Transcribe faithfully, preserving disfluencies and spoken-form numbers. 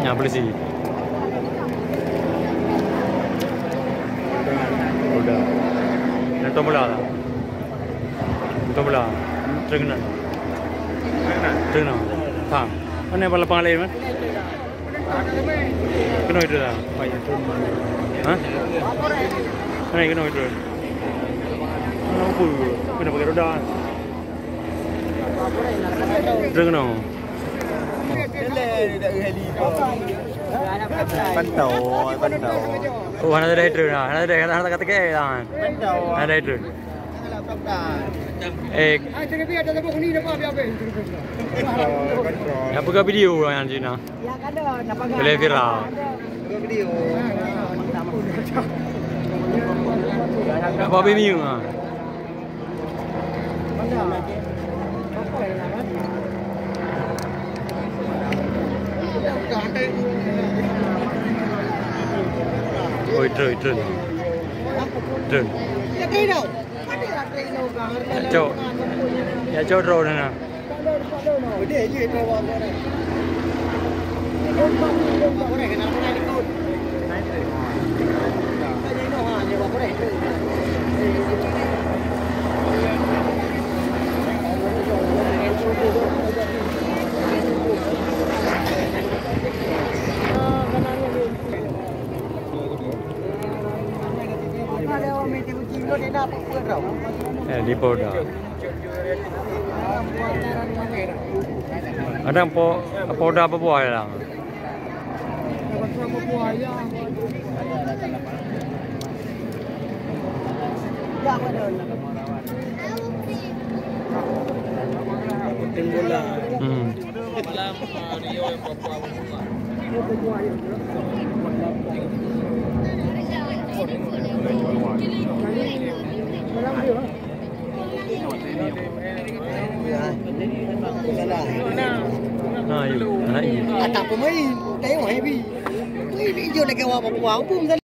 Nah, polisi. Udah. Yang tombola lah. Tombola. Terkenal. Terkenal. Paham. Mana yang lapang lain, man? Kena itu dah. Ha? Mana kena itu? Mana apa? Kena pakai roda. Terkenal. Pantau, pantau. Oh, hana ada itu dah. Hana ada, hana kata ke dah. Pantau. Hana ada itu. Eh. Apa ke video yang Cina? Boleh viral. Apa bini ah? Oi, trön, trön. Trön. Ya, cok. Ya, cok, trön na. Eh, di Polda. Ada po-, Polda apa buah ya? Hmm. Ha, yuk. Anak yuk. Atak pemain, tayong heavy. Wih, bijou lagi awak berkuah. Apa